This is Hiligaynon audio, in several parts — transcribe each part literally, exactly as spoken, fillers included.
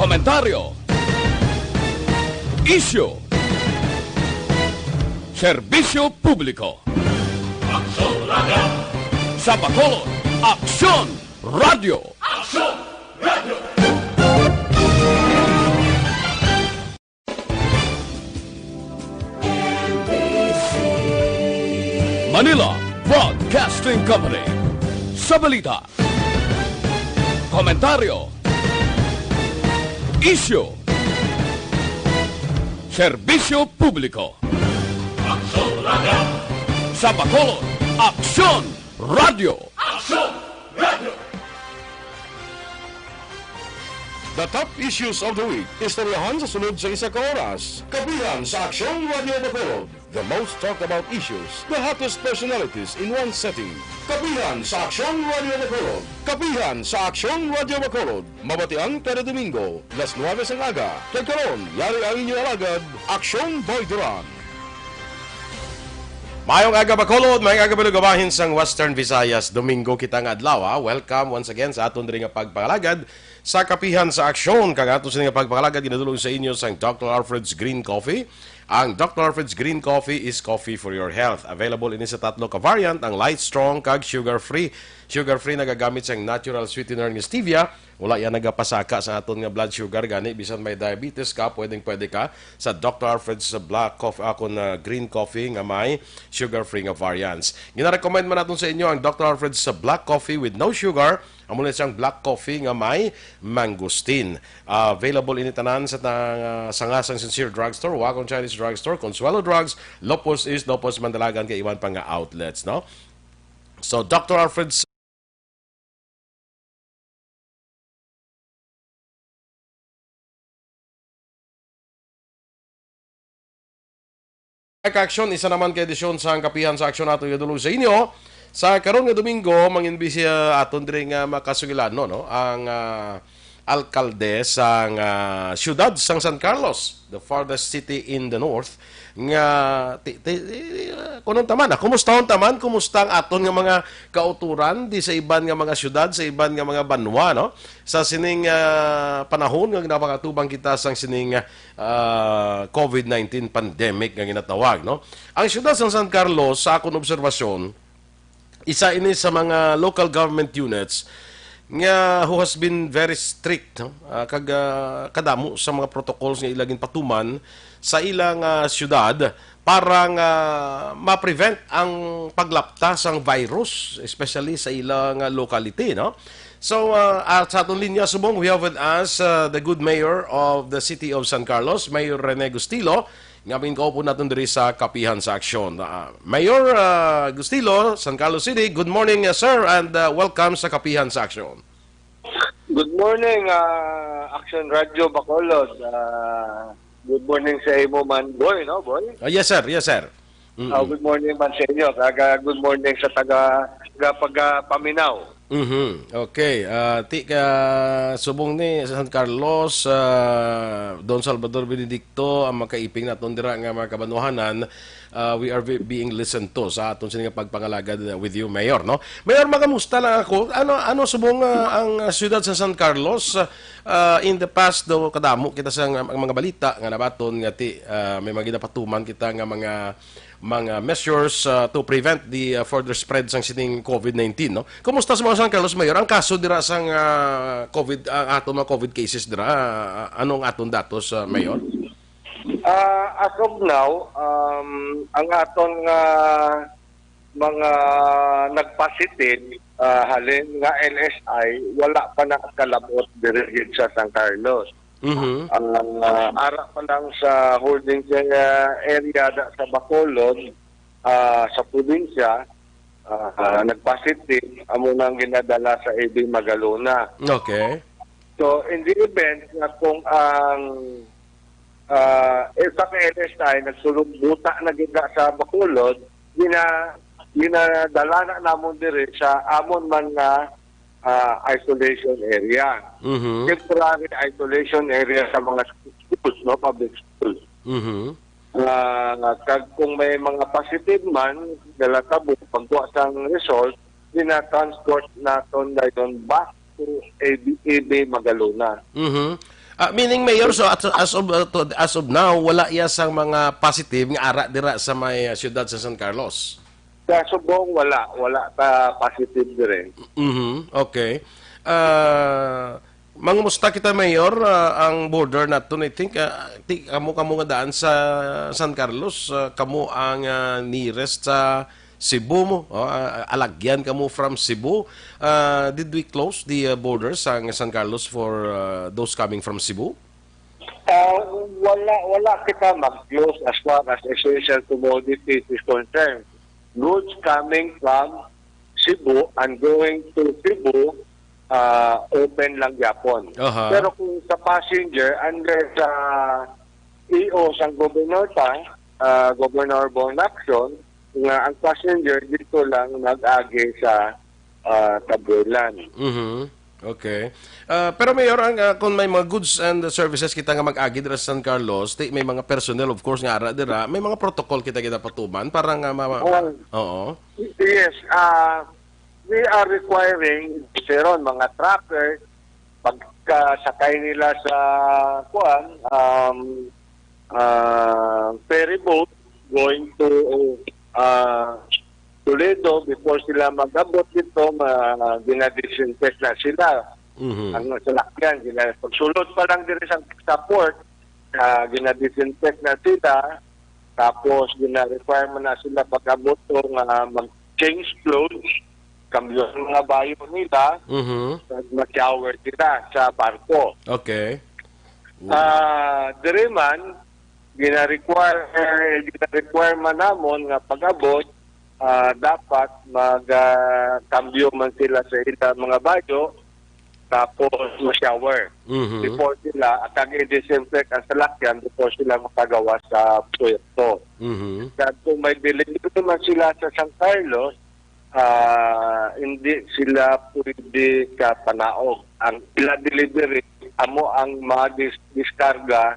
Komentaryo. Isyu. Serbisyo publiko. Aksyon Radio. Sa Bacolod, Aksyon Radio. Aksyon Radio. Manila Broadcasting Company. Sa balita, komentaryo, isyu, serbisyo publiko. Aksyon Radio. Sa Bacolod, Aksyon Radio. Aksyon Radio. The top issues of the week. Istoryahan sa sunod sa isa ka oras. Kapihan sa Aksyon Radio Bacolod. The most talked about issues, the hottest personalities in one setting. Kapihan sa Aksyon Radio Bacolod. Kapihan sa Aksyon Radio Bacolod. Mabatian kada Domingo, las nuwebe sang aga. Kag karon, yari ang inyo alagad, Aksyon Boy Duran. Mayong aga, Bacolod. Mayong aga, mga kabahin sang Western Visayas. Domingo kita nga adlaw, ha? Welcome once again sa aton diri nga pagpangalagad sa Kapihan sa Aksyon. Kag ato sini nga pagpangalagad ginadulong sa inyo sang Doctor Alfred's Green Coffee. Ang Doctor Alfred's Green Coffee is coffee for your health. Available ini sa tatlo ka variant, ang light, strong, kag sugar-free. Sugar-free nagagamit sang natural sweetener nga stevia. Wala yan nagapasaka sa aton nga blood sugar, gani bisan may diabetes ka, pwedeng pwede ka sa Doctor Alfred's Black Coffee, akon na green coffee nga may sugar-free nga variants. Ginarecommend man naton sa inyo ang Doctor Alfred's Black Coffee with no sugar. Amo na siyang black coffee nga may mangosteen. Ah, available ini tanan sa ta-, sanga sang Sincere Drugstore, Wacom Chinese Drugstore, Consuelo Drugs, Lopos East, Lopos Mandalagan, kay iban pa nga outlets, no? So, Doctor Alfred's Ka-aksyon, isa naman ka edisyon sang Kapihan sa Aksyon ato igadulog sa inyo. Sa karon nga Domingo, manginbisya aton diri nga makasugilanon, no? Ang, ah, alkalde sang, ah, siyudad sang San Carlos, the farthest city in the north, nga ti-, ti-, ti-, ah, kunon ta man, ah, kumustahon ta man, kumusta ang aton nga mga kauturan di sa iban nga mga siyudad, sa iban nga mga banwa, no? Sa sining, ah, panahon nga nagapakatubang kita sang sining, ah, COVID nineteen pandemic nga ginatawag, no? Ang siyudad sang San Carlos, sa akon obserbasyon, isa ini sa mga local government units nga who has been very strict, no? Ah, kag, ah, kadamo sa mga protocols nga ila ginpatuman sa ilang, ah, siyudad para nga ma-prevent ang paglapta sang virus, especially sa ilang, ah, locality, no? So, ah, at sa aton linya subong, we have with us, ah, the good mayor of the city of San Carlos, Mayor Rene Gustilo, nga mangin-upod naton diri sa Kapihan sa Aksyon. Ah, Mayor, ah, Gustilo, San Carlos City, good morning, ah, sir, and, ah, welcome sa Kapihan sa Aksyon. Good morning, ah, Action Radio Bacolod. Ah, good morning sa imo man, boy, no, boy? Ah, yes, sir. Yes, sir. Mm-mm. Ah, good morning man sa inyo. Kag, ah, good morning sa taga, taga pagpaminaw. Mhm. Okay. Ah, ti ka subong ni San Carlos, ah, Don Salvador Benedicto, ang makaiping naton dira nga mga kabanwahanan, ah, we are be-, being listened to sa aton sini nga pagpangalagad, uh, with you, Mayor, no? Mayor, makamusta lang ako. Ano, ano subong, ah, ang, ah, siyudad sa San Carlos, ah, in the past daw kadamo kita sa nga, ang mga balita nga nabaton nga ti, ah, may mga ginapatuman kita nga mga, mga measures, ah, to prevent the, ah, further spread sang sining COVID nineteen, no? Kumusta sa mga San Carlos, Mayor? Ang kaso dira sang, ah, COVID, ang aton mga COVID cases dira, ah, anong aton datos, ah, Mayor? Ah, as of now, um, ang aton nga mga nagpositive, ah, halin nga L S I, wala pa nakalabot diri gid sa San Carlos. Mhm. Ang, ah, ara pa lang sa holding, ah, area da sa Bacolod, ah, sa probinsya, ah, nagpositive, amo nang ginadala sa A B Magalona. Okay. So, in the event nga kung ang, ah, isa ka L S I nagsulog buta na gid na sa Bacolod, gina-, ginadala na namon diri sa amon man nga, ah, isolation area. Mhm. Temporary isolation area sa mga schools, no, public schools. Mhm. Ah, kag kung may mga positive man, dala tabo, pagkuha sang result, gina-transport naton dayon back to A B, A B Magalona. Mhm. Ah, meaning, Mayor, so at, as of, uh, to, as of now, wala iya sang mga positive nga ara dira sa may, uh, siyudad sa San Carlos? Sa subong, wala. Wala ta positive dire. Mhm, okay. Ah, mangumusta kita, Mayor, ah, ang border naton, I think, ah, ti-, kamo, kamo nga daan sa San Carlos, ah, kamo ang, ah, nearest sa Cebu mo, oh, ah, alagyan kamo from Cebu. Ah, did we close the, ah, borders sang San Carlos for, ah, those coming from Cebu? Ah, wala, wala kita mag-close as far as essential commodities is concerned. Goods coming from Cebu and going to Cebu, ah, open lang gyapon. Aha. Pero kung sa passenger, under sa E O sang governor pa, ah, Governor Bong Lacson, nga ang passenger dito lang mag-agi sa, ah, Tabulan. Mhm. Okay. Ah, pero Mayor, ang, ah, kung may mga goods and services kita nga mag-agi dira sa San Carlos, ti-, may mga personnel, of course, nga ara dira, may mga protocol kita ginapatuman para nga ma-, ma-, Ah, oo. Yes, ah, we are requiring, siron, mga trucker, pagkasakay nila sa, kuan, um, ah, ferry boat going to, ah, Toledo, before sila mag-abot dito, ma-, gina-disinfect na sila. Mhm. Ang salakyan, gina-, pagsulod pa lang diri sa, sa port, ah, gina-disinfect na sila. Tapos, gina-require man na sila pag-abot to nga mag-change clothes, kambyo ang mga bayo nila, Mhm. mag-shower sila sa barko. Okay. Ah, diri man, gina-require, gina-require man namon nga pag-abot, ah, dapat mag, ah, kambyo man sila sa ila mga bayo, tapos ma-shower Mhm. before sila, kag i-disinfect ang salakyan before sila makagawas sa puerto. Mhm. Kag kung may delivery man sila sa San Carlos, ah, hindi sila pwede ka panaog. Ang ila delivery, amo ang madis-, diskarga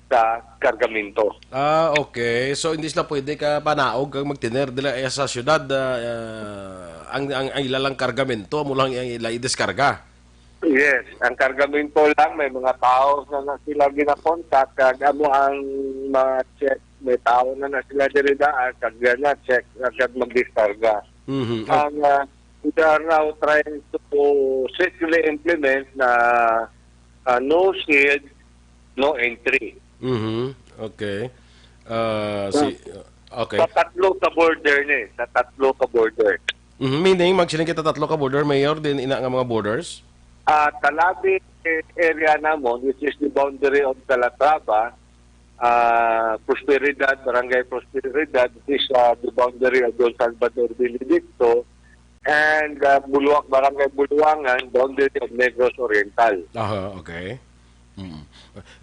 sa kargamento. Ah, okay. So, hindi sila pwede ka panaog kag magtiner dila, eh, sa syudad, ah, ah, ang, ang, ang ila lang kargamento, amo lang ang ila idiskarga. Yes, ang kargamento lang, may mga tao na, na sila ginakontak, kag amo ang ma-check, may tao na, na sila diri daan, kag na check, kag magdiskarga. Mhm. Ang, ah, we are now trying to strictly implement na, ah, no shield, no entry. Mhm. Okay. Ah, si, okay. Sa tatlo ka border ni, sa tatlo ka border. Mhm. Meaning, magsiling kita tatlo ka border, Mayor, din ina nga mga borders? Ah, Talabi area namon, which is the boundary of Calatrava, ah, Prosperidad, Barangay Prosperidad, which is, ah, the boundary of Don Salvador Benedicto, and, ah, Buluwang, Barangay Buluwangan, boundary of Negros Oriental. Aha, okay. Mm.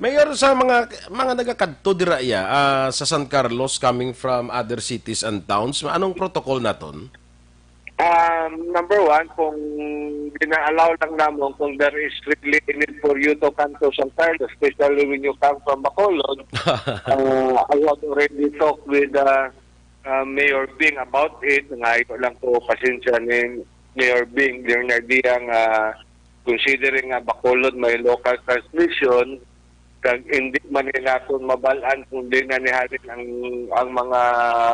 Mayor, sa mga, mga nagakadto dira iya, ah, sa San Carlos, coming from other cities and towns, anong protocol naton? Um, number one, kung gina-allow lang namon, kung there is really a need for you to come to San Carlos, especially when you come from Bacolod, uh, I have already talked with, uh, uh, Mayor Bing about it. Ngayo lang ko pasensya ni Mayor Bing, Bernardia, nga considering nga Bacolod may local transmission, kag hindi man ni naton mabal-an kung di na ni halin ang, ang mga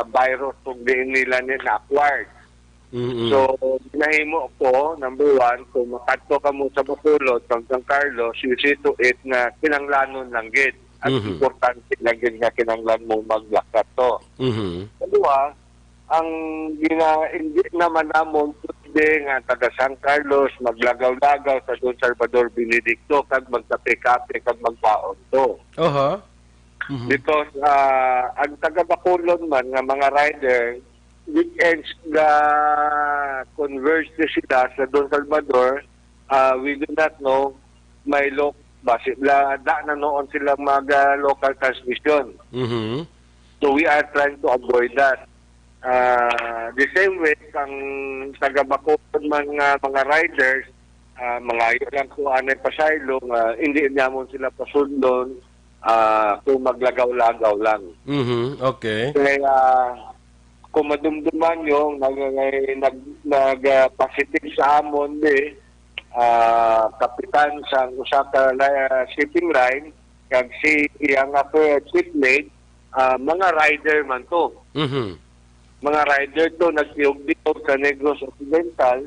virus kung di nila ni na-acquired. Mm-mm. So, nahimo ko, number one, kung makadto ka mo sa Bacolod, sa San Carlos, you see to it na kinanglanon lang gid. At Mhm. importante lang gid nga kinanglan mo maglakat to. Mhm. Kadua, ang gina-, hindi naman namon pwede nga taga San Carlos maglagaw-lagaw sa Don Salvador Benedicto kag magkape-kape kag magbaon to. Aha. Mhm. Because, ah, ang taga Bacolod man nga mga rider, weekends ga converge na sila sa Don Salvador, ah, we do not know may lo-, basi la, da na noon sila mag, ah, local transmission. Mhm. So we are trying to avoid that. Ah, the same way, kang taga Bacolod man nga mga riders, ah, mangayo lang ko anay pasaylo nga hindi namon sila pasundon, ah, kung maglagaw-lagaw lang. Mhm, okay. Kaya, kung madumduman nyo, nag-, nag-, nag-, ah, positive sa amon, di, ah, kapitan sang usa ka la-, shipping line, kag si iya nga per-, shipmate, ah, mga rider man to. Mhm. Mga rider to, nagtiyog-tiyog sa Negros Occidental,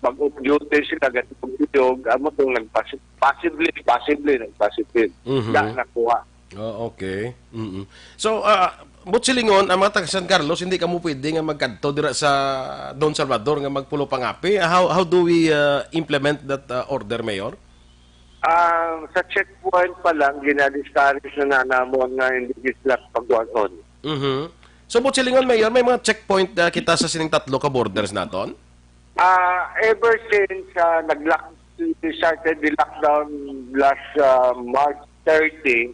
mag-off duty sila, gatiyog-tiyog, amo to, nagpasi-, possibly, possibly, nagpositive. Mhm. Da, nakuha. Oh, okay. Mm-mm. So, ah, buot silingon, ang mga taga San Carlos, hindi kamo pwede nga magkadto dira sa Don Salvador nga magpulo pangapi. How, how do we, ah, implement that, ah, order, Mayor? Ah, sa checkpoint pa lang, gina-discourage na, na namon nga hindi sila pagwaon. Mhm. So, buot silingon, Mayor, may mga checkpoint, ah, kita sa sining tatlo ka borders naton? Ah, ever since, ah, nag-lock-, started the lockdown last, ah, March thirty,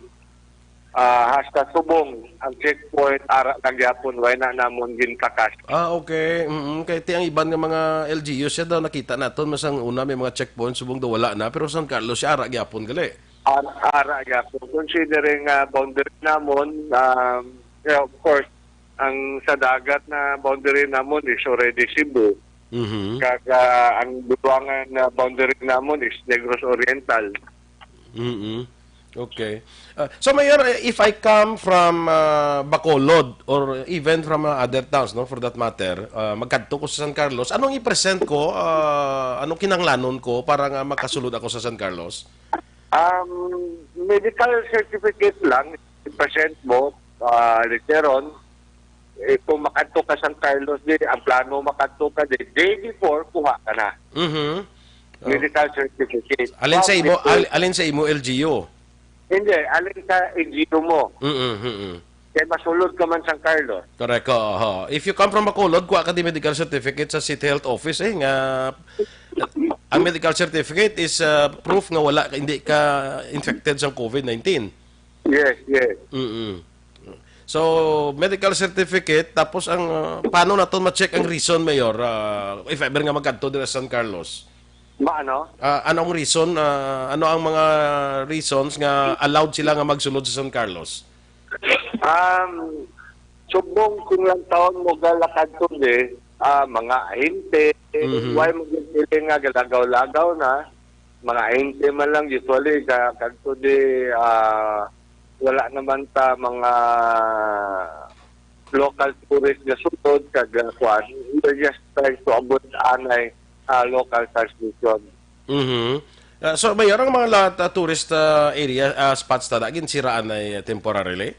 ah, hasta subong ang checkpoint, ara lang gyapon, way na namon ginkakas. Ah, okay. Mm, kay ti ang iban nga mga L G Us siya daw nakita naton, masang una may mga checkpoint, subong daw wala na, pero San Carlos siya ara gyapon gali. Ar-, ara gyapon. Considering, ah, boundary namon, um, yeah, of course, ang sa dagat na boundary namon is already Cebu. Mhm. Kag, ah, ang dugangan na boundary namon is Negros Oriental. Mm-mm. Okay. Ah, so, Mayor, eh, if I come from, ah, Bacolod or even from, ah, other towns, no, for that matter, ah, magkadto ko sa San Carlos, anong i-present ko? Ah, anong kinahanglanon ko para nga makasulod ako sa San Carlos? Um, medical certificate lang, i-present mo, ah, later on. Eh, kung makadto ka San Carlos, di, ang plano makadto ka, di, day before, kuha ka na. Mhm. Oh. Medical certificate. Alin sa imo, Public al-, alin sa imo L G U? Hindi, alin sa L G U mo. Mm-mm, mm-mm. Kaya masulod ka man San Carlos. Correct, oo, ho. If you come from Bacolod, kuha ka di medical certificate sa City Health Office, eh, nga ang medical certificate is, uh, proof nga wala, hindi ka infected sa covid nineteen. Yes, yes. Mm-mm. So, medical certificate, tapos ang, uh, paano naton ma-check ang reason, Mayor, uh, if ever nga magkadto dira sa San Carlos? Ma-, ano? Ah, anong reason, ah, ano ang mga reasons nga allowed sila nga magsulod sa San Carlos? Um, subong kung lang taon mo galakad to, eh, ah, mga ahente, Mhm. Why mo gid sila nga galagaw-lagaw na? Mga ahente man lang, usually, ka-, kadto di, ah, wala naman ta mga local tourist nga sulod, kag, ah, kuan. We're just trying to avoid anay, ah, local transmission. Mhm. Ah, so, Mayor, ang mga la-, ta-, tourist, ah, area, ah, spots ta, da, ginsiraan ay temporarily?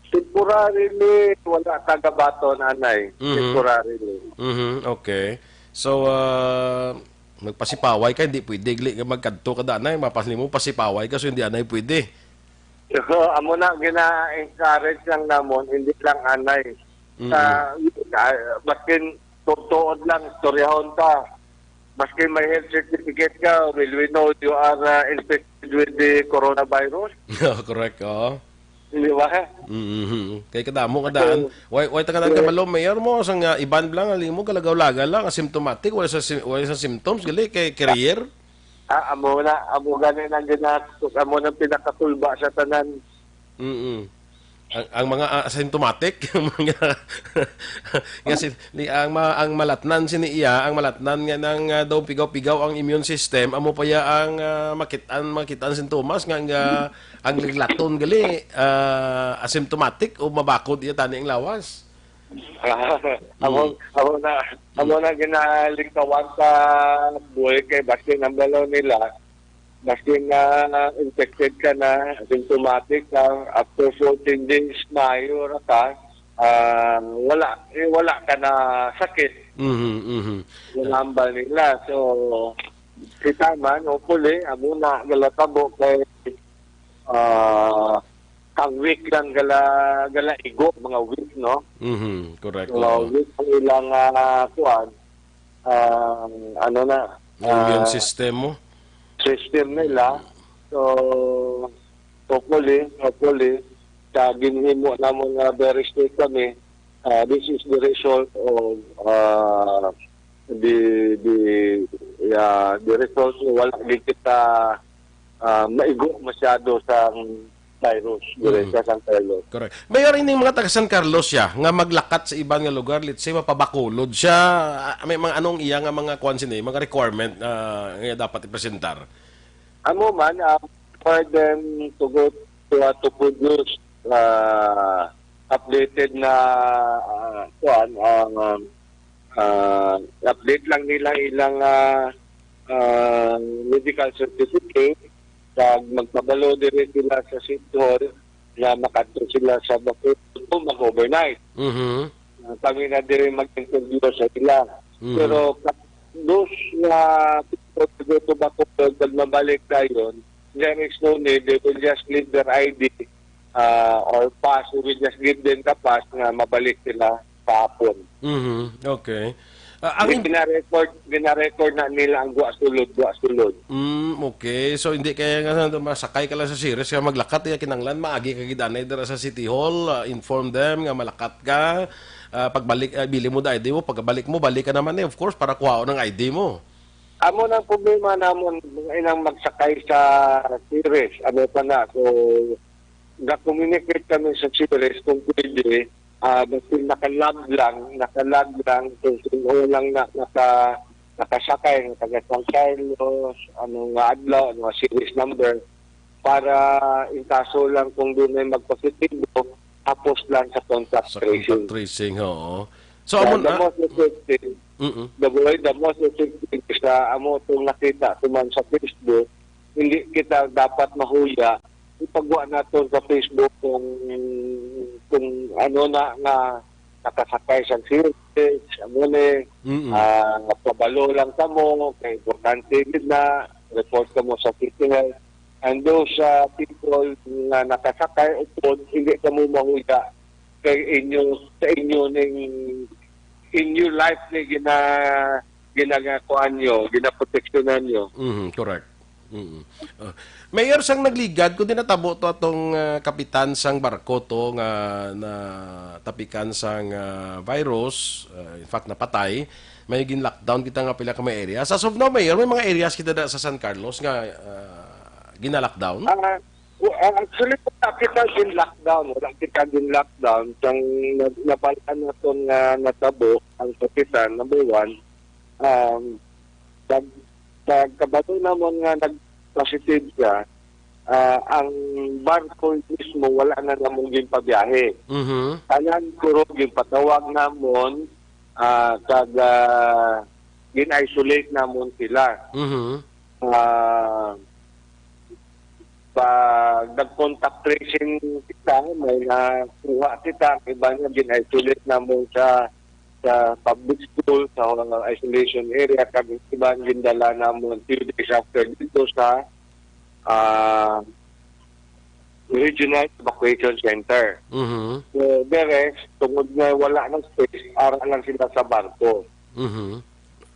Temporarily, wala tagabaton, anay. Mhm. Temporarily. Mhm, okay. So, ah, magpasipaway ka, hindi pwede, gali nga magkadto ka, da, anay, mapas nimo, pasipaway ka, so hindi, anay, pwede. So, amo na, gina-encourage lang namon, hindi lang, anay. Mhm. Sa, ah, baskin, tuod-tuod lang, istoryahon ka. Maski may health certificate ka, will we know you are, uh, infected with the coronavirus? Correct, oo. Di ba? Mm-hmm. Kay kadamo nga daan. Okay. Why, why ta ka nang Yeah. kabalo, Mayor mo, sang, uh, iban lang, aling mo, kalagaw-laga lang, asymptomatic, wala sa sy-, wala sa symptoms, gali, kay carrier? Ah, amo na, amo gani nang gina-, amo nang pinakakulba sa tanan. Mm-mm. Ang, ang mga, ah, asymptomatic, mga, nga si, ni, ang ma-, ang malatnan sini iya, ang malatnan nga nang, ah, daw pigaw-pigaw ang immune system, amo pa ya ang, ah, makit-an, makit-an sintomas nga, nga ang liglaton gali, ah, asymptomatic o mabakod iya tani ang lawas. Amo, Mm. amo na, amo Mm. na ginalingkawan sa buhi kay basin ang balaw nila, basin na infected ka na, symptomatic ka, after fourteen days, maayo ra ka, ah, wala, eh, wala ka na sakit. Mhm, mhm. Yung hambal nila. So, kita man, hopefully, amo na, galatabo kay, ah, ang weak lang gala, gala igo, mga weak, no? Mhm, correct. Mga Oo. weak ang ilang, ah, kuwan, ah, ano na, Yung immune ah, system mo? System nila. So, hopefully, hopefully, sa ginhimo namon nga very strict kami, ah, this is the result of, ah, the, the, yeah, the result, wala gid kita, ah, maigo masyado sa virus diri Mm. sa San Carlos. Correct. Mayor, ining mga taga San Carlos siya nga maglakat sa iban nga lugar, let's say, mapabakulod siya, ah, may mga anong iya nga mga kuwan sini, mga requirement, ah, nga dapat ipresentar? Amo man, ah, for them to go to, ah, to produce, ah, updated na, ah, kuwan, ang, um, ah, update lang nila ilang, ah, ah, medical certificate, kag magpabalo diri sila sa City Hall nga makadto sila sa Bacolod o mag-overnight. Mhm. Ah, kami na diri mag-interview sa ila. Mhm. Pero ka-, those nga people who go to Bacolod, pag mabalik dayon, there is no need. They will just leave their I D, ah, or pass. We will just give them the pass nga mabalik sila sa hapon. Mhm. Okay. Ah, ang im- Gina-record, gina-record na nila ang gwa sulod, gwa sulod. Mm, okay. So, hindi kaya nga sa, masakay ka lang sa Ceres, kaya maglakat, iya kinanglan, maagi ka gid anay dira sa City Hall, ah, inform them nga malakat ka. Ah, pagbalik, ah, bili mo da I D mo, pagbalik mo, balik ka naman eh, of course, para kuhaon ang I D mo. Amo nang problema namon, inang magsakay sa Ceres, ano pa na. So, ga-communicate kami sa Ceres kung pwede, ah, basta naka-log lang, naka-log lang, kung sino lang na, naka-, nakasakay, nga taga San Carlos, ano nga adlaw, ano nga series number, para in kaso lang kung doon ay magpositibo, tapos lang sa contact Sa tracing. Contact tracing, oo. So, The, amo the na, most effective, mm-mm. The, the most effective sa amo itong nakita ko man sa Facebook, hindi kita dapat mahuya. Ipagwa nato sa Facebook kung, kung ano na nga nakasakay sa series, amo ni, Mm-mm. ah, pabalo lang kamo, kay importante gid na, report kamo sa City Health. And those, ah, people nga nakasakay upod, hindi kamo mahuya kay inyo, sa inyo ning, inyo life ni gina-, ginakuan nyo, ginaproteksyonan nyo. Mhm, correct. Mhm. Ah, Mayor, sang nagligad, kung di natabo to atong, ah, kapitan sang barko to nga natapikan sang, ah, virus, ah, in fact, napatay, may gin-lockdown kita nga pila ka mga areas. As of now, Mayor, may mga areas kita da sa San Carlos nga, ah, gina-lockdown? Ah, w-, ah, actually, wala kita gin-lockdown. Wala kita gin-lockdown. Sang na-, nabalaan naton nga natabo ang kapitan, number one. Um, pag, pagkabalo namon nga nag-positive siya, ah, ang barko mismo wala na namon ginpabiyahe. Mhm. Tanan puro ginpatawag namon, ah, kag, ah, gin-isolate namon sila. Mhm. Ah, pag nag-contact tracing kita, may nakuha kita, ang iba niya gin-isolate namon sa, sa public school, sa isolation area, kag iban gindala namon few days after dito sa, ah, Regional Evacuation Center. Mhm. So, the rest, tungod nga wala ng space, ara lang sila sa barko. Mhm.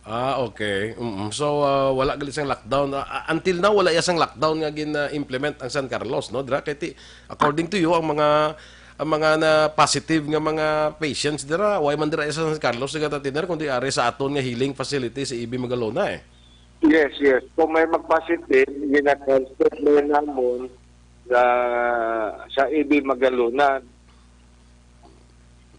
Ah, okay. Mm. So, ah, wala gali sang lockdown. Ah, ah, until now, wala iya sang lockdown nga gin-implement ang San Carlos, no? Dira, kay ti-, according to you, ang mga, ang mga na positive nga mga patients dira, way man dira sa San Carlos, nagatatiner, kundi ari sa aton nga healing facility sa E B Magalona, eh. Yes, yes. Kung may mag-positive, gina-transfer na namon sa, sa E B Magalona.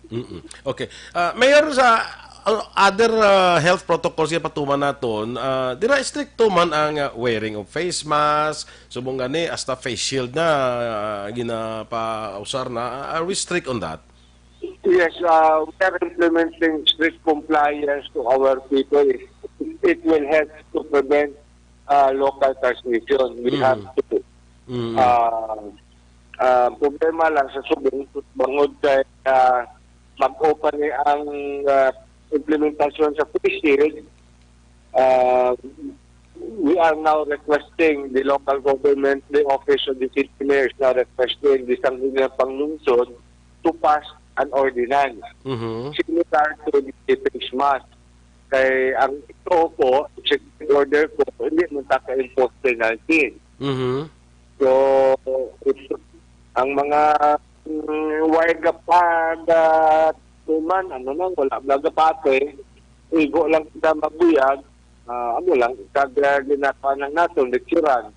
Mm-mm. Okay. Ah, Mayor, sa, uh, other, uh, health protocols nga patuman naton, uh, dira, estrikto man ang, uh, wearing of face mask, subong gani, hasta face shield na, uh, ginapausar na. Uh, are we strict on that? Yes, uh, we are implementing strict compliance to our people. It, it will help to prevent, uh, local transmission. We Mm. have to. Mm. Uh, uh, problema lang sa subong, bangod kay, uh, mag-open ni ang, uh, implementasyon sa face shield. Uh, we are now requesting the local government, the office of the city mayor is now requesting the Sangguniang Panglungsod to pass an ordinance Mhm. similar to the face mask. Kay ang ito po, executive order po, hindi mo ta ka-impose penalty. Mhm. So, if ang mga, mm, way gapag, ah, tuman, ano lang, wala ba gapate, igo lang kita magbuyag, ah, ano lang, kag, ah, ginatawa lang nato, lecturan.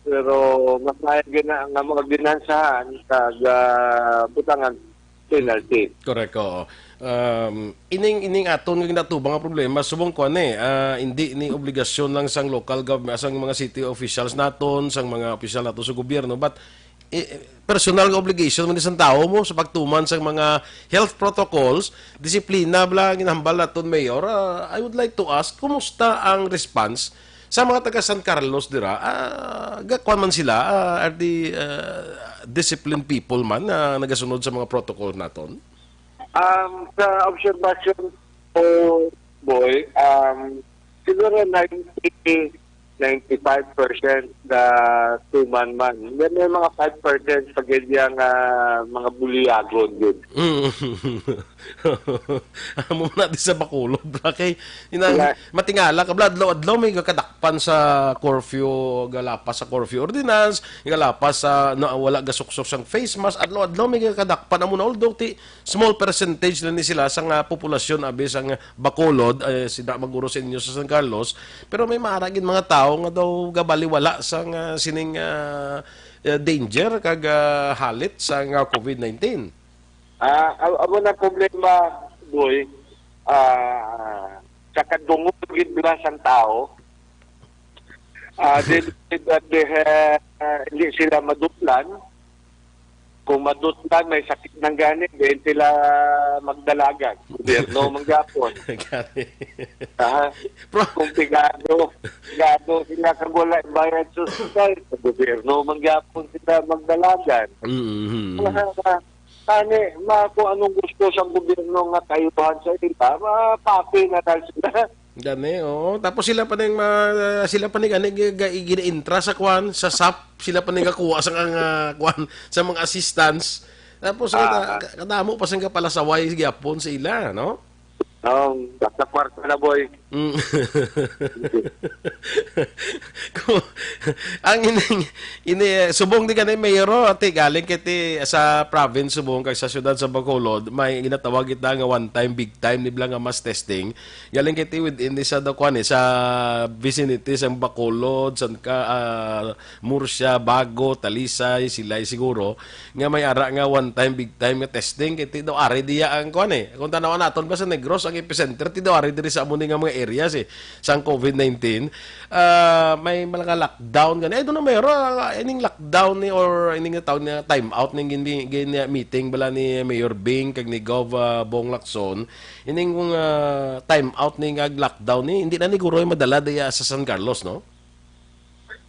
pero mas maayo gina nga maordinansahan kag, ah, butangan penalty. Correct, oo. Um, ining, ining aton nga ginatubang nga problema, subong kuan eh, ah, hindi ni obligasyon lang sang local government, sang mga city officials naton, sang mga opisyal naton sa gobyerno, but, eh, personal nga obligation man sang tawo mo sa pagtuman sang mga health protocols, disiplina bala ang ginahambal naton, Mayor. Ah, I would like to ask, kumusta ang response sa mga taga San Carlos dira? Ah, ga-, kuwan man sila, ah, are they, ah, disciplined people man na nagasunod sa mga protocol naton? Um, sa observation ko, Boy, um, siguro ninety, ninety-five percent na tuman man. Then may mga five percent pa gid yang, ah, mga buliyagon gid. Mm. Amo na di sa Bacolod, bra, kay ina-, Yeah. matingala ka, bla, adlaw-adlaw may gakadakpan sa curfew, galapas sa curfew ordinance, galapas sa na, wala gasuksok sang face mask, adlaw-adlaw may gakadakpan. Amo na, although ti small percentage lang ni sila sa nga populasyon, abi, sa nga Bacolod, eh, sida maguro sa inyo sa San Carlos, pero may maara gid mga tawo nga daw gabaliwala sa nga sining, ah, eh, danger kag, ah, halit sa nga covid nineteen. Ah, a-, amo na problema, Boy. Ah, sa kadungog gid bala sang tawo, ah, di, di, di, eh, hindi sila madutlan. Kung madutlan, may sakit nang gani, di sila magdalagan. Gobyerno man gyapon. Gani. Aha. Pro- Kung pigado, pigado sila kag wala bayad sa ospital, sa gobyerno man gyapon sila magdalagan. Mm-hmm. Wala na. Ani, ma, kung anong gusto sang gobyerno nga kayuhan sa ila, mapapi na lang sila. Gani, oo. Tapos sila pa ning ma-, sila pa ni gani gi-, gi-, ginaintra sa kwan, sa sap, sila pa ni gakuha sa nga kwan, sa mga assistance. Tapos Ah. kada-, kadamo pa sang kapalasaway gyapon sa ila, no? Oh, basta kwarta na, boy. Mm. Kung, ang ining, ini, eh, subong di gani, Mayor, oh, ati, galing kay ti sa province subong kag sa siyudad sa Bacolod, may ginatawag kita nga one time, big time, ni bala nga mass testing. Galing kay ti within di sa daw kuan, eh, sa vicinity sang Bacolod, San Ca-, ah, Murcia, Bago, Talisay, Silay siguro, nga may ara nga one time, big time nga testing, kay ti daw ari diya ang kuan, eh. Kung tanawan naton ba sa Negros, ang epicenter, ti daw ari diri sa amo ni nga mga areas, eh, sang covid nineteen. Ah, may mga lockdown gani. I don't know, Mayor, ah, ining lockdown ni or ining tawag na time out ning gin-, gin-, meeting bala ni Mayor Bing kag ni Gov, ah, Bong Lacson. Ining, ah, time out ni nga lockdown ni, hindi na ni guro madala diya sa San Carlos, no?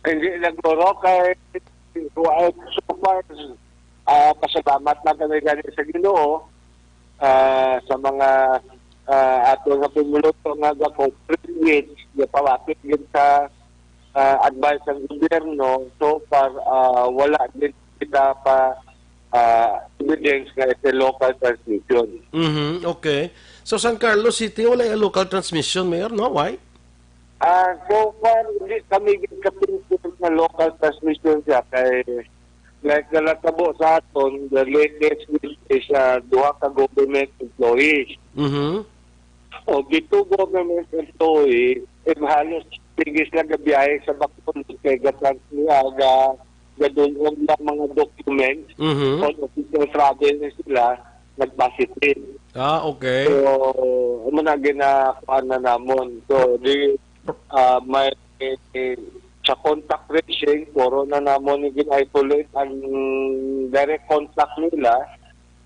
Hindi na guro kay, well, so far, ah, pasalamat lang kami gani sa Ginoo, ah, sa mga, ah, ato nga pumuluto nga ga-cooperate with, gapawati gid sa, ah, advice sang gobyerno. So far, ah, wala gid kita pa, ah, evidence nga it's a local transmission. Mhm, okay. So, San Carlos City, wala yung local transmission, Mayor, no? Why? Ah, so far, hindi kami gid ka-pinpoint na local transmission siya kay, like, nalatabo sa aton, the latest is, is, ah, duha ka government employees. Mhm. O, di two government employees, eh, halos sige sila gabiyahe sa Bacolod kay gatrans-, ah, ga-, gadulong na mga documents Mhm. on official travel na sila, nag-positive. Ah, okay. So, amo na ginakuan na namon. So, di, ah, may, sa contact tracing, puro na namon yung gin-isolate ang direct contact nila,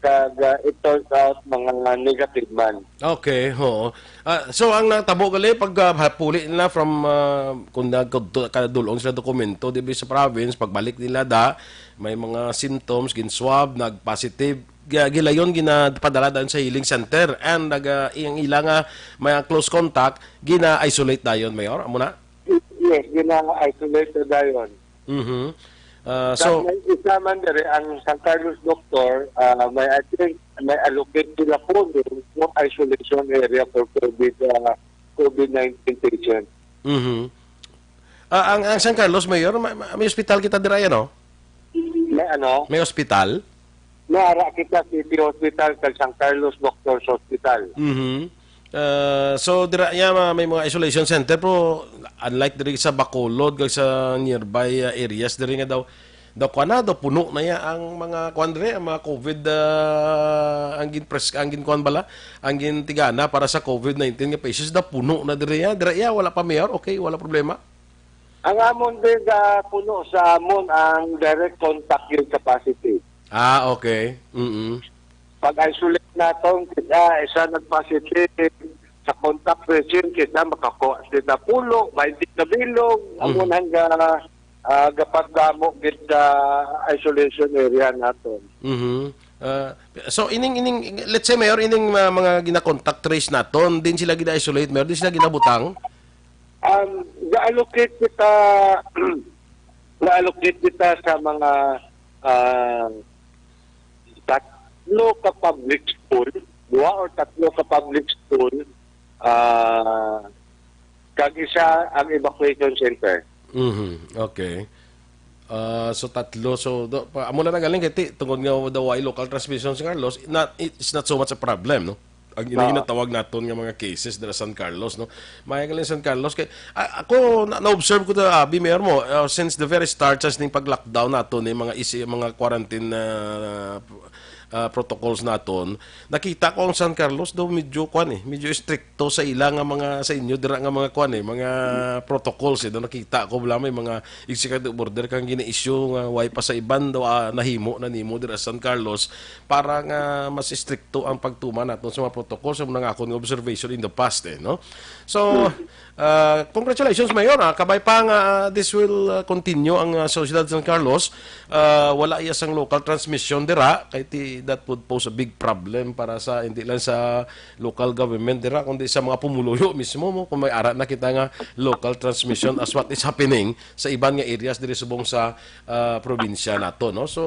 kag, ah, it turns out, mga negative man. Okay, oo. Ah, so, ang natabo gali, pag, ah, puli nila from, ah, kung nagkadulong sila dokumento, di ba, sa province, pagbalik nila da, may mga symptoms, gin-swab, nag-positive, gi-, gilayon, ginapadala dayon sa healing center. And nag, ah, ang ila nga mga close contact, gina-isolate dayon, Mayor. Amo na? Yes, gina-isolate na dayon. Mhm. Ah, Kag so may isa man diri, ang San Carlos Doctor, ah, may, I think, may allocate sila po for isolation area for covid, ah, covid nineteen patient. Mhm. Ah, ang, ang San Carlos, Mayor, may, may ospital kita dira, ano? May ano? May ospital? May ara kita, City Hospital, kag San Carlos Doctors Hospital. Mhm. Uh, so dira ya ma- may mga isolation center, pero unlike diri sa Bacolod kag sa nearby uh, areas diri nga daw daw kuan na, daw puno na ya ang mga kuan diri, ang mga covid, uh, ang ginpres ang ginkuan bala, ang gintigana para sa covid nineteen nga patients, daw puno na diri ya. Dira ya wala pa, Mayor? Okay, wala problema. Ang amon din uh, puno sa amon ang direct contact yung capacity. Ah, okay. Mm. Pag-isolate naton, kita isa nag-positive sa contact tracing, kita makakuha sila pulo, twenty ka bilog, amon hangga uh, gapadamo gid sa isolation area naton. Mhm. Uh, so ining ining let's say, Mayor, ining uh, mga gina-contact trace naton, din sila gina-isolate, Mayor, din sila ginabutang. Um, ga-allocate kita ga-allocate kita sa mga uh, tatlo ka public school, duha or tatlo ka public school, uh, kag isa ang evacuation center. Mhm. Okay. Uh, so tatlo, so do, pa, amo lang nagaling kay ti, tungod nga daw ay local transmission sa Carlos, not, it's not so much a problem, no? Ang ina ginatawag naton nga mga cases dira San Carlos, no? Maya galing San Carlos kay a- ako na, na-observe ko ta, abi, Mayor, mo, uh, since the very start sa ning pag-lockdown naton ni mga isi mga quarantine uh, uh, protocols naton, nakita ko ang San Carlos daw medyo kwan eh, medyo stricto sa ila nga mga sa inyo dira nga mga kwan eh, mga protocols eh. Daw nakita ko wala may mga executive order kang gina-issue nga way pa sa iban daw ah, nahimo na nimo dira sa San Carlos para nga mas stricto ang pagtuman naton sa mga protocols sa mga akon nga observation in the past eh, no? So, uh, congratulations, Mayor, ah. Kabay pa nga ah, this will ah, continue ang ah, sa siyudad San Carlos. Ah, wala iya sang local transmission dira kay ti, that would pose a big problem para sa hindi lang sa local government dira kundi sa mga pumuluyo mismo mo kung may ara na kita nga local transmission as what is happening sa iban nga areas diri subong sa ah, probinsya nato, no? So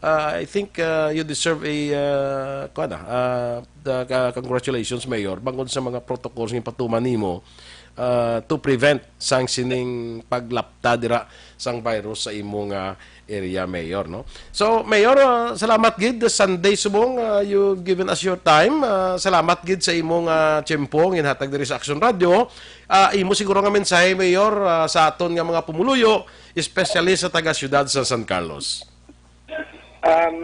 uh, I think uh, you deserve a uh, kuwan na, uh, the, uh, congratulations, Mayor, bangod sa mga protocols nga patuman nimo uh, to prevent sang sining paglapta dira sang virus sa imo nga area, Mayor, no? So, Mayor, uh, salamat gid. Sunday subong, uh, you've given us your time. Uh, salamat gid sa imong uh, tiyempo nga ginhatag diri sa Action Radio. Uh, imo siguro nga mensahe, Mayor, uh, sa aton nga mga pumuluyo, especially sa taga siyudad sa San Carlos. Um,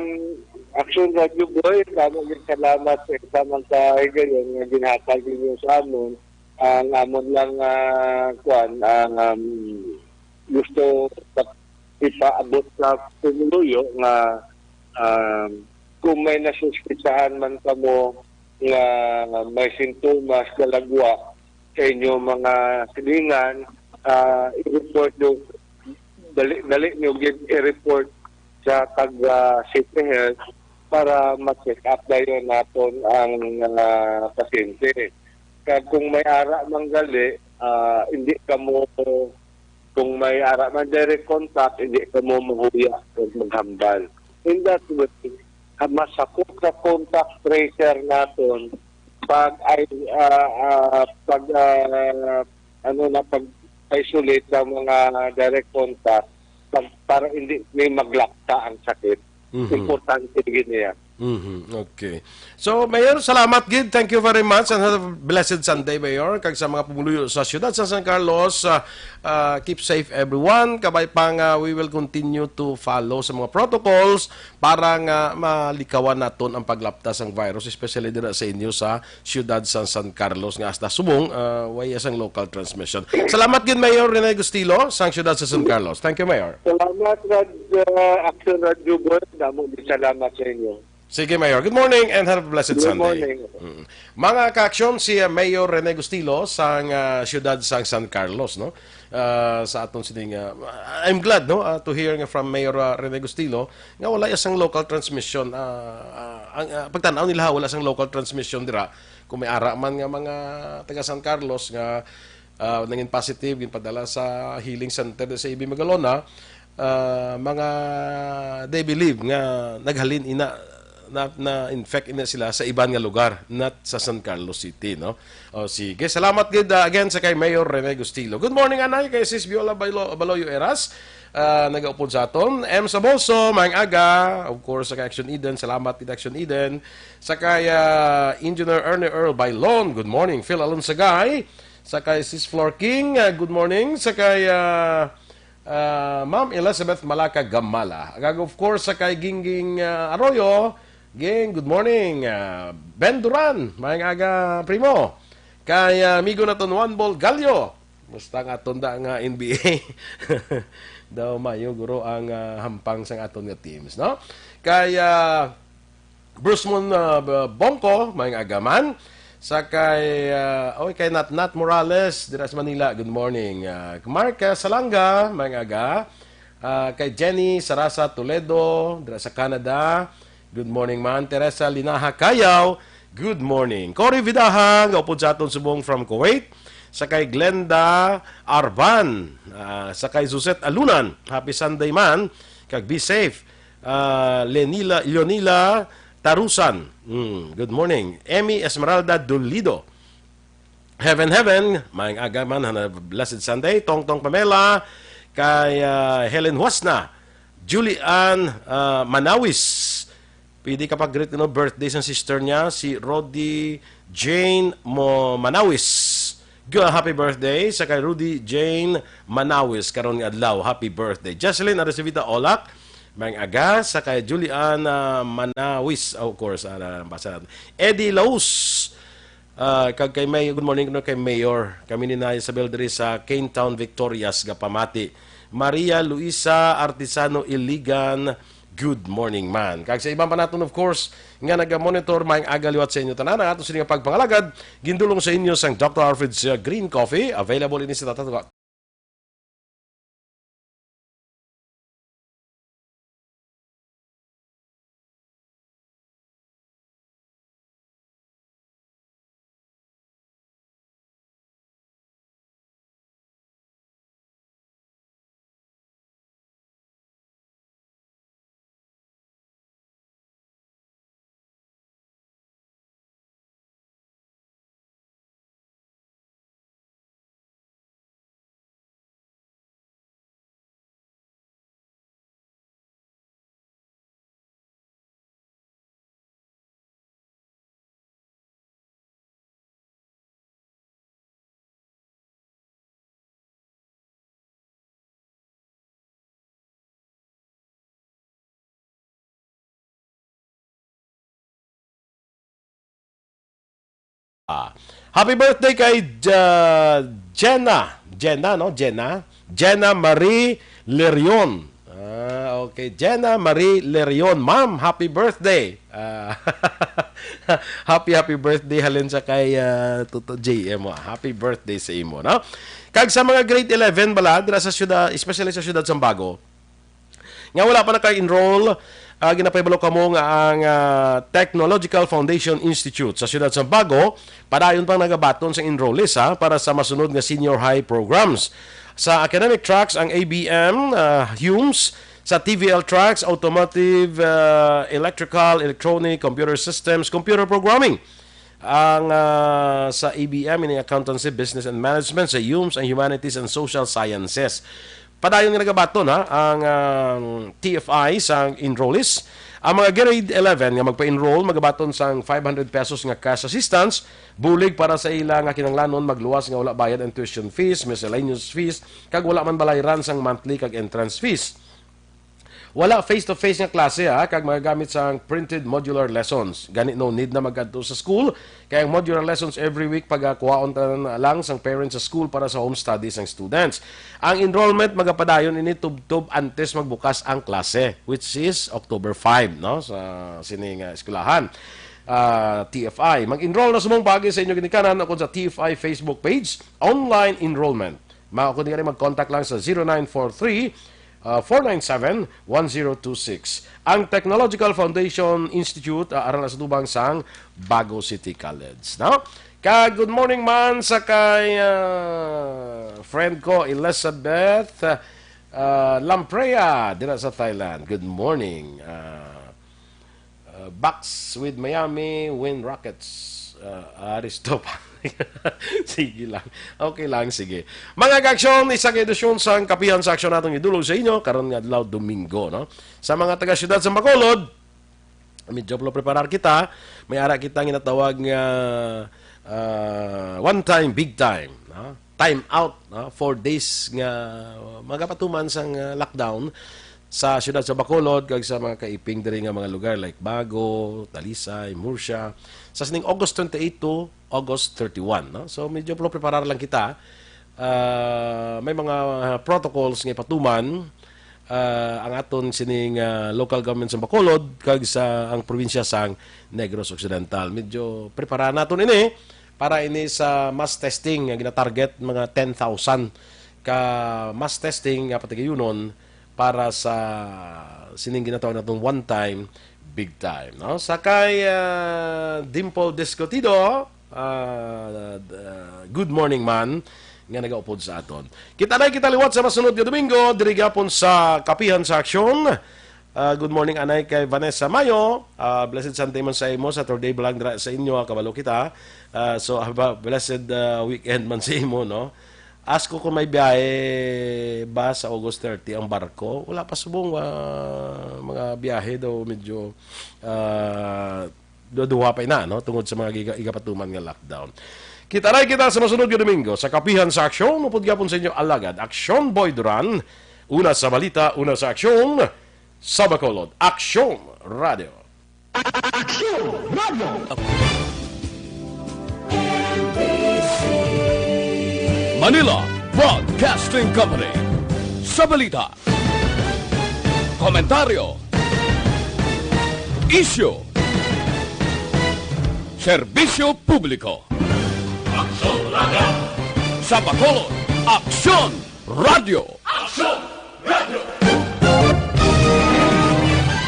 Action Radio Boy, damo gid salamat sa isa man ka higayon nga ginhatag ninyo sa amon. Ang amon lang uh, kuan, ang um, gusto ipaabot sa pumuluyo nga um, kung may nasuspisahan man kamo nga may sintomas kalagwa sa inyo mga silingan, uh, i-report nyo, dali, dali nyo gid i-report sa taga City Health para ma-check up dayon naton ang uh, pasyente. Kag kung may ara man gali, uh, hindi kamo kung may ara man direct contact, hindi kamo mahuya o maghambal. In that way, masakop sa contact tracer naton pag ay uh, uh, pag uh, ano na pag isolate sa mga direct contact pag, para hindi may maglakta ang sakit. Mm-hmm. Importante gid niya. Mm-hmm. Okay. So, Mayor, salamat gid. Thank you very much and have a blessed Sunday, Mayor. Kag sa mga pumuluyo sa siyudad sa San Carlos, uh, uh, keep safe everyone. Kabay pa nga we will continue to follow sa mga protocols para nga malikawan naton ang paglapta sang virus, especially dira sa inyo sa siyudad sa San Carlos nga hasta subong uh, way sang local transmission. Salamat gid, Mayor Rene Gustilo, sang siyudad sa San Carlos. Thank you, Mayor. Salamat, Rad, uh, Action Radio Boy. Damo din salamat sa inyo. Sige, Mayor. Good morning and have a blessed Good Sunday. Morning. Mm. Mga ka-action, si uh, Mayor Rene Gustilo sang uh, siyudad sang San Carlos, no? Uh, sa aton sining uh, I'm glad, no, uh, to hear nga from Mayor uh, Rene Gustilo nga wala sang local transmission. Uh, uh, ang uh, pagtan-aw nila wala sang local transmission dira. Kung may ara man nga mga taga San Carlos nga uh, nangin positive, ginpadala sa healing center sa A B Magalona, uh, mga they believe nga naghalin ina na, na-infect na sila sa iban nga lugar, not sa San Carlos City, no? O, sige. Salamat gid, ah, again sa kay Mayor Rene Gustilo. Good morning, anay, kay Sis Viola Balo-, Baloyo Eras, ah, nagaupod sa aton. M Saboso, maayong aga. Of course, sa kay Action Eden. Salamat gid, Action Eden. Sa kay, ah, Engineer Ernie Earl Bailon, good morning. Phil Alonsagay. Sa kay Sis Flor King, ah, good morning. Sa kay, ah, ah, Ma'am Elizabeth Malaka Gamala. Kag, of course, sa kay Gingging, ah, Arroyo. Ging, good morning. Ah, Ben Duran, maayong aga, primo. Kay, ah, amigo naton Juan Bol Gallo. Musta nga aton da nga N B A? Daw mayo, guro, ang, ah, hampang sang aton nga teams, no? Kay, ah, Bruce Mon, ah, B-, Bongko, maayong aga man. Sa kay, ah, oy, kay Nat Nat Morales, dira sa Manila, good morning. Ah, Mark, ah, Salanga, maayong aga. Ah, kay Jenny Sarasa Toledo, dira sa Canada, good morning man. Teresa Linaha Kayaw, good morning. Cory Vidaha, gaupod sa aton subong from Kuwait. Sa kay Glenda Arban, ah, sa kay Suzette Alunan, happy Sunday man, kag be safe. Ah, Lenila, Leonila Tarusan, mm, good morning. Emmy Esmeralda Dolido, heaven, heaven, maayong aga man, and a blessed Sunday. Tongtong Pamela, kay, ah, Helen Huasna, Julie Ann, ah, Manawis. Pwede ka pag-greet, you know, birthday sa sister niya, si Rodi Jane Mo Manawis. Go, happy birthday sa kay Rudy Jane Manawis karon nga adlaw. Happy birthday. Jocelyn Arcevita Olak, maayong aga. Sa kay Juliana Manawis, of course, ah, basa. Eddie Laus, ah, kag kay May, good morning, no, kay Mayor. Kami ni na Isabel diri sa Cane Town, Victorias, gapamati. Maria Luisa Artisano Iligan, good morning man. Kag sa iban pa naton, of course, nga naga-monitor, maayong aga liwat sa inyo tanan. Ang aton sini nga pagpangalagad, gindulong sa inyo sang Doctor Alfred's, uh, Green Coffee. Available ini sa tatatwa. Ah, happy birthday kay Ja-, Jenna. Jenna, no? Jenna. Jenna Marie Lerion. Ah, okay. Jenna Marie Lerion. Ma'am, happy birthday. Ah, happy, happy birthday halin sa kay, ah, Toto J M, ah. Happy birthday sa imo, no? Kag sa mga grade eleven bala, dira sa syudad, especially sa syudad Sambago, nga wala pa naka-enroll, ah, ginapahibalo kamo nga ang, ah, Technological Foundation Institute sa Siyudad Sambago padayon pang nagabaton sang enrollees, ha, para sa masunod nga senior high programs. Sa academic tracks, ang A B M, ah, HUMS, sa T V L tracks, automotive, ah, electrical, electronic, computer systems, computer programming. Ang, ah, sa A B M, ini accountancy, business and management, sa HUMS, ang humanities and social sciences. Padayon nga nagabaton, ha, ang, ah, T F I sa enrollees. Ang mga grade eleven nga magpa-enroll magabaton sang five hundred pesos nga cash assistance, bulig para sa ila nga kinahanglanon magluwas nga wala bayad ang tuition fees, miscellaneous fees, kag wala man balayran sang monthly kag entrance fees. Wala face-to-face nga klase, ha, kag magagamit sang printed modular lessons. Gani, no need na magkadto sa school, kay ang modular lessons every week pagakuhaon tanan lang sang parents sa school para sa home study sang students. Ang enrollment magapadayon ini tubtob antes magbukas ang klase, which is October five, no, sa sini nga eskwelahan, ah, T F I. Mag-enroll na subong paagi sa inyo ginikanan ukon sa T F I Facebook page, online enrollment. Mao kundi gani, mag-contact lang sa zero nine four three, uh, four nine seven, one zero two six. Ang Technological Foundation Institute, uh, ara na sa tubang sang Bago City College, no? Kag good morning man sa kay, uh, friend ko, Elizabeth, uh, Lamprea, dira sa Thailand. Good morning. Uh, Bucks with Miami, win Rockets. Uh, Aristo pa. Sige lang. Okay lang, sige. Mga kaaksyon, isa ka edisyon sang Kapihan sa Aksyon atong idulog sa inyo karon nga adlaw, Domingo, no? Sa mga taga siyudad sa Bacolod, medyo preparar kita. May ara kita ginatawag nga, ah, one time, big time, no? Time out, no? Four days nga magapatuman sang, ah, lockdown sa siyudad sa Bacolod kag sa mga kaiping diri nga mga lugar like Bago, Talisay, Murcia, sa sining August twenty-eight to August thirty-one, no? So, medyo preparar lang kita. Ah, may mga protocols nga ipatuman, ah, ang aton sining, ah, local government sa Bacolod kag sa ang probinsya sang Negros Occidental. Medyo prepara naton ini para ini sa mass testing nga ginatarget mga ten thousand ka mass testing nga patigayunon para sa sining ginatawag naton one time, big time, no? Sa kay, ah, Dimple Discutido, ah, ah, good morning man nga nagaupod sa aton. Kita na kita liwat sa masunod nga Domingo, diri gyapon sa Kapihan sa Aksyon. Ah, good morning, anay kay Vanessa Mayo. Ah, blessed Sunday man sa imo, Saturday pa lang dira sa inyo, ah, kabalo kita. Ah, so, ah, ba, blessed, ah, weekend man sa imo, no? Ask ko kung may biyahe ba sa August thirty ang barko. Wala pa subong, ah, mga biyahe daw medyo, ah, duha pa ina, no? Tungod sa mga giga-, igapatuman nga lockdown. Kita na kita sa masunod nga Domingo sa Kapihan sa Aksyon. Upod gyapon sa inyo alagad, Aksyon Boy Duran, una sa balita, una sa aksyon, sa Bacolod. Aksyon Radio. Aksyon Radio. Manila Broadcasting Company. Sa balita, komentaryo, isyu, serbisyo publiko. Aksyon Radio. Sa Bacolod, Aksyon Radio.